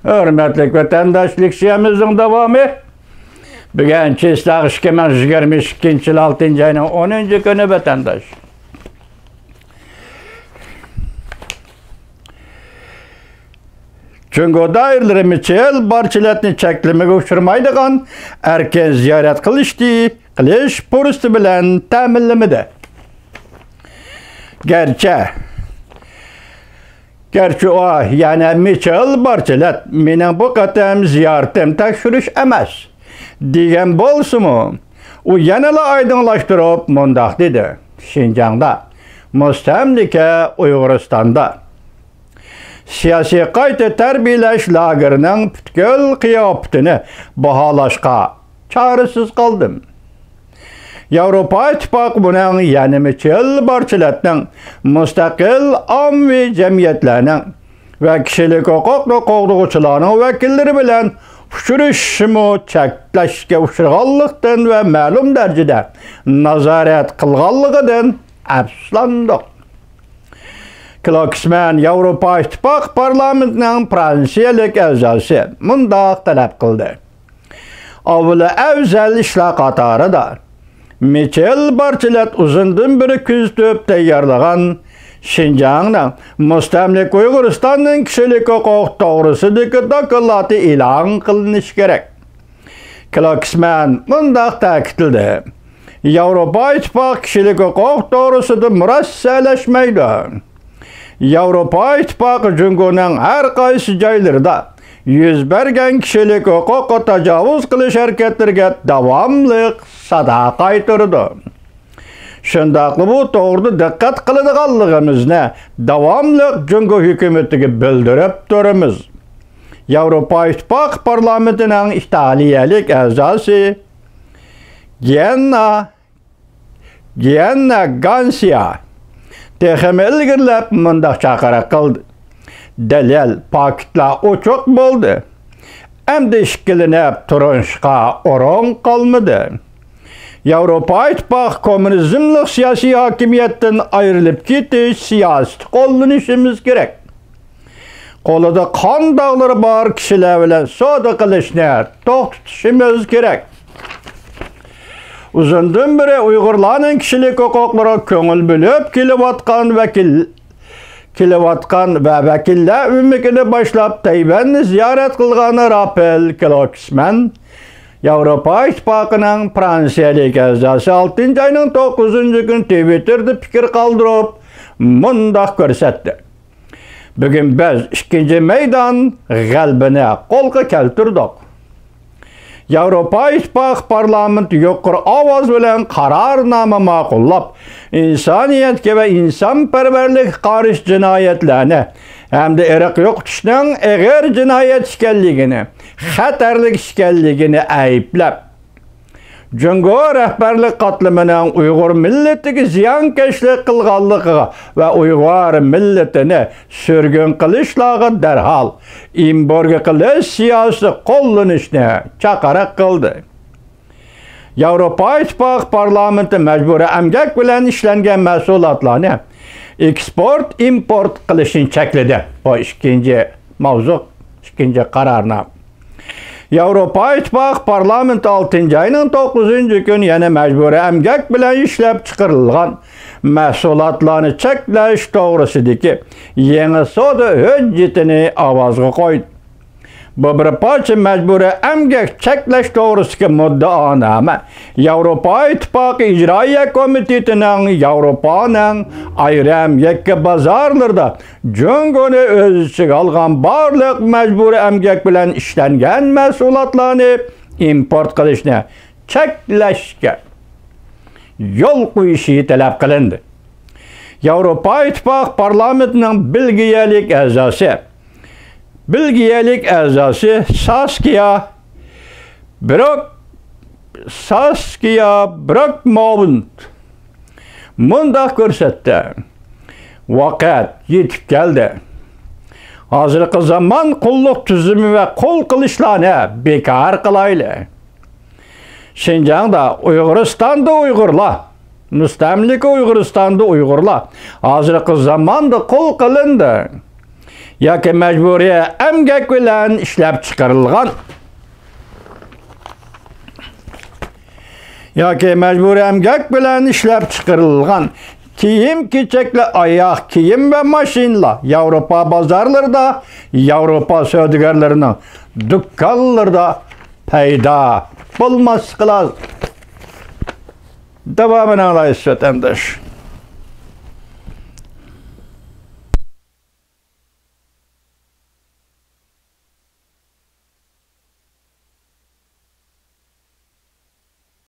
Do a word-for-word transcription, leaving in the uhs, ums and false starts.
ھۆرمەتلىك ۋەتەنداش، لېكسىيەمىزنىڭ داۋامى. بۈگۈن چېسلاق ئىككى مىڭ يىگىرمە ئىككىنچى يىل ئالتىنچى ئاينىڭ ئونىنچى كۈنى، ۋەتەنداش. جۇڭگو دائىرىلىرى مىچېل بارچىلەتنى چەكلىمىگە ئۇچرىمايدىغان ئەركىن زىيارەت قىلىشتى، قىلىش پۇرسىتى بىلەن تەمىنلىمىدى. گەرچە، گەرچە ئۇ، يەنى مىچېل بارچىلەت، مېنىڭ بۇ قېتىم زىيارىتىم تەكشۈرۈش ئەمەس، دېگەن بولسىمۇ، ئۇ يەنىلا ئايدىڭلاشتۇرۇپ مۇنداق دېدى: شىنجاڭدا، مۇستەملىكە ئۇيغۇرىستاندا سىياسىي قايتا تەربىيەلەش لاگېرىنىڭ پۈتكۈل قىياپىتىنى باھالاشقا چارىسىز قالدىم. ياۋروپا ئىتتىپاقى بۇنىڭ، يەنى مىچېل بارچىلەتنىڭ مۇستەقىل ئاممىۋى جەمئىيەتلەرنىڭ ۋە كىشىلىك ھوقۇقنى قوغدىغۇچىلارنىڭ ۋەكىللىرى بىلەن ئۇچرىشىشىمۇ چەكلەشكە ئۇچرىغانلىقتىن ۋە مەلۇم دەرىجىدە نازارەت قىلغانلىقىدىن ئەپسۇسلاندۇق. كلوكسمەن ياۋروپا ئىتتىپاقى پارلامېنتىنىڭ فرانسىيەلىك ئەزاسى مۇنداق تەلەپ قىلدى: ئاۋۋال ئەۋزەل ئىشلار قاتارىدا مىچېل بارچىلەت ئۇزۇندىن بېرى كۆزىتىپ تەييارلىغان شىنجاڭنىڭ مۇستەملىكە ئۇيغۇرىستاننىڭ كىشىلىك ھوقۇق توغرىسىدىكى دوكلاتى ئېلان قىلىنىشى كېرەك. كلوكسمەن مۇنداق تەكىتلىدى: ياۋروپا ئىتتىپاقى كىشىلىك ھوقۇق توغرىسىدا مۇرەسسەلەشمەيدۇ. ياۋروپا ئىتتىپاقى جۇڭگونىڭ ھەر قايسى جايلىرىدا يۈز بەرگەن كىشىلىك ھوقۇققا تاجاۋۇز قىلىش ھەرىكەتلىرىگە داۋاملىق سادا قايتۇرىدۇ. شۇنداقلا بۇ توغرىدا دىققەت قىلىدىغانلىقىمىزنى داۋاملىق جۇڭگو ھۆكۈمىتىگە بىلدۈرۈپ تۇرىمىز. ياۋروپا ئىتتىپاقى پارلامېنتىنىڭ ئىتالىيەلىك ئەزاسى گېننا، گېننا گانسىيا تېخىمۇ ئىلگىرىلەپ مۇنداق چاقىرىق قىلدى: دەلىل، پاكىتلار ئوچۇق بولدى. ئەمدى ئىككىلىنىپ تۇرۇشقا ئورۇن قالمىدى. ياۋروپا ئىتتىپاقى كوممۇنىزملىق سىياسىي ھاكىمىيەتتىن ئايرىلىپ كېتىش سىياسىتى قوللىنىشىمىز كېرەك. قولىدا قان داغلىرى بار كىشىلەر بىلەن سودا قىلىشنى توختىتىشىمىز كېرەك. ئۇزۇندىن بېرى ئۇيغۇرلارنىڭ كىشىلىك ھوقۇقلىرىغا كۆڭۈل بۆلۈپ كېلىۋاتقان ۋەكىل، كېلىۋاتقان ۋە ۋەكىللەر ئۆمىكىنى باشلاپ تەيۋەننى زىيارەت قىلغان رافېل كلوكسمەن ياۋروپا ئىتتىپاقىنىڭ فرانسىيەلىك ئەزاسى ئالتىنچى ئاينىڭ توققۇزىنچى كۈنى تىۋىتتېردا پىكىر قالدۇرۇپ مۇنداق كۆرسەتتى: بۈگۈن بىز ئىككىنچى مەيدان غەلىبىنى قولغا كەلتۈردۇق. ياۋروپا ئىتتىپاقى پارلامېنتى يۇقىرى ئاۋاز بىلەن قارارنامە ماقۇللاپ، ئىنسانىيەتكە ۋە ئىنسانپەرۋەرلىككە قارشى جىنايەتلەرنى ھەمدە ئىرق يوقىتىشنىڭ ئېغىر جىنايەت ئىكەنلىكىنى، خەتەرلىك ئىكەنلىكىنى ئەيىبلەپ، جۇڭگو رەھبەرلىك قاتلىمىنىڭ ئۇيغۇر مىللىتىگە زىيانكەشلىك قىلغانلىقىغا ۋە ئۇيغۇر مىللىتىنى سۈرگۈن قىلىشلارغا دەرھال ئېمبارگو قىلىش سىياسىتى قوللىنىشنى چاقىرىق قىلدى. ياۋروپا ئىتتىپاقى پارلامېنتى مەجبۇرىي ئەمگەك بىلەن ئىشلەنگەن مەھسۇلاتلارنى ئېكسپورت، ئىمپورت قىلىشنى چەكلىدى. بۇ ئىككىنچى ماۋزۇ، ئىككىنچى قارارنامە. ياۋروپا ئىتتىپاقى پارلامېنتى ئالتىنچى ئاينىڭ توققۇزىنچى كۈنى يەنە مەجبۇرىي ئەمگەك بىلەن ئىشلەپ چىقىرىلغان مەھسۇلاتلارنى چەكلەش توغرىسىدىكى يېڭى سودا ھۆججىتىنى ئاۋازغا قويدى. بۇ بىر پارچە مەجبۇرىي ئەمگەك چەكلەش توغرىسىدىكى مۇددىئانامە ياۋروپا ئىتتىپاقى ئىجرائىيە كومىتېتىنىڭ ياۋروپانىڭ ئايرىم يەككە بازارلىرىدا جۇڭگونى ئۆز ئىچىگە ئالغان بارلىق مەجبۇرىي ئەمگەك بىلەن ئىشلەنگەن مەھسۇلاتلارنى ئىمپورت قىلىشنى چەكلەشكە يول قويۇشى تەلەپ قىلىندى. ياۋروپا ئىتتىپاقى پارلامېنتىنىڭ بېلگىيەلىك ئەزاسى، بېلگىيەلىك ئەزاسى ساسكىيا بروك، ساسكىيا بروكموۋنت مۇنداق كۆرسەتتى: ۋاقىت يېتىپ كەلدى. ھازىرقى زامان قۇللۇق تۈزۈمى ۋە قۇل قىلىشلارنى بىكار قىلايلى. شىنجاڭدا، ئۇيغۇرىستاندا ئۇيغۇرلار، مۇستەملىكە ئۇيغۇرىستاندا ئۇيغۇرلار ھازىرقى زاماندا قۇل قىلىندى. ياكى مەجبۇرىي ئەمگەك بىلەن ئىشلەپ چىقىرىلغان ياكى مەجبۇرىي ئەمگەك بىلەن ئىشلەپ چىقىرىلغان كىيىم-كېچەكلەر، ئاياغ كىيىم ۋە ماشىنىلار ياۋروپا بازارلىرىدا، ياۋروپا سودىگەرلىرىنىڭ دۇكانلىرىدا پەيدا بولماسلىقى لازىم. داۋامىنى ئاڭلايسىز، ۋەتەنداش.